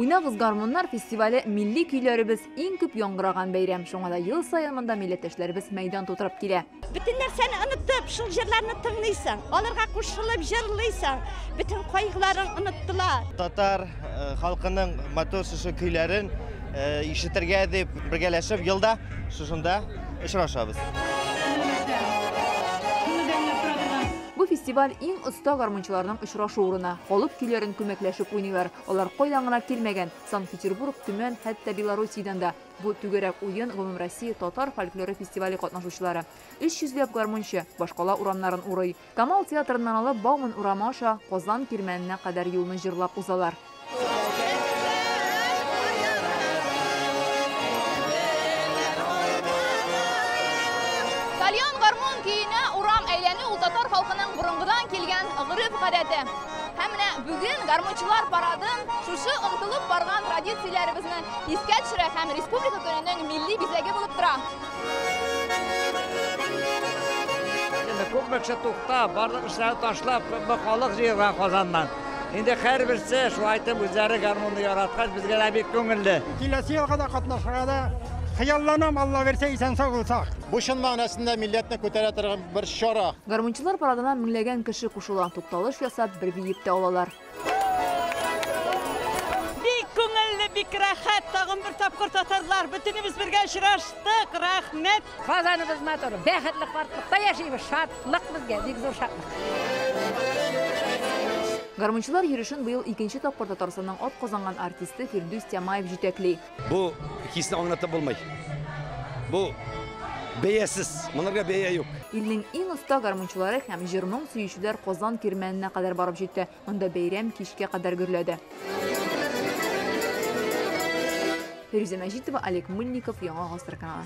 Уйнагыз гармуннар фестивале милли көйләребез иң күп яңгыраган бәйрәм. Шуңа да ел саен монда милләттәшләребез мәйдан тутырып килә. Бөтен нәрсәне онытып, шул җырларны тыңлыйсың, аларга кушылып җырлыйсың, бөтен кайгыларың оныттыла. Татар халкының матур шушы көйләрен ишетергә дип бергәләшеп елда шушында очрашабыз. Бу фестиваль иң оста гармунчыларның очрашу урыны. Халык көйләрен күмәкләшеп уйныйлар. Алар кайдан гына килмәгән. Санкт-Петербург, Төмән, хәтта Белоруссиядән дә. Бу түгәрәк уен Гомумроссия татар фольклоры фестивале катнашучылары. 300 ләп гармунчы башкала урамнарын урый. Камал театрыннан алып Бауман урамы аша Казан кирмәненә кадәр юлны җырлап узалар. Тальян гармун көенә урам әйләнү ул татар халкының борынгыдан килгән гореф-гадәте. Һәм менә бүген гармунчылар парадын шушы омтылып барган традицияләребезне искә төшерә һәм Республика көненең милли бизәге булып тора. Инде күпме кеше туктап, барлык эшләрен ташлап, күпме халык җыелган Казаннан. Инде һәрберсе шулай итеп үзләре гармунны яраткач, безгә дә бик күңелле. Киләсе елга да катнашырга да хыялланам, Алла бирсә, исән-сау булсак. Бу чын мәгънәсендә милләтне күтәрә торган бер чара. Гармунчылар парадына меңләгән кеше кушыла, тукталыш ясап, бер биеп тә алалар. Бик күңелле, бик рәхәт, тагын бер тапкыр татарлар, бөтенебез бергә очраштык, рәхмәт. Казаныбыз матур, бәхетле картлыкта яшибез, шатлык безгә, бик зур шатлык. Гармунчылар йөрешен быел икенче тапкыр Татарстанның атказанган артисты Фирдүс Тямаев җитәкли. Бу хисне аңлатып булмый. Бу бәясез, монарга бәя юк. Илнең иң оста гармунчылары һәм җыр-моң сөючеләр Казан кирмәненә кадәр барып җитте. Монда бәйрәм кичкә кадәр гөрләде. Фирүзә Мәҗитова, Олег Мыльников, Яңа Гасыр каналы.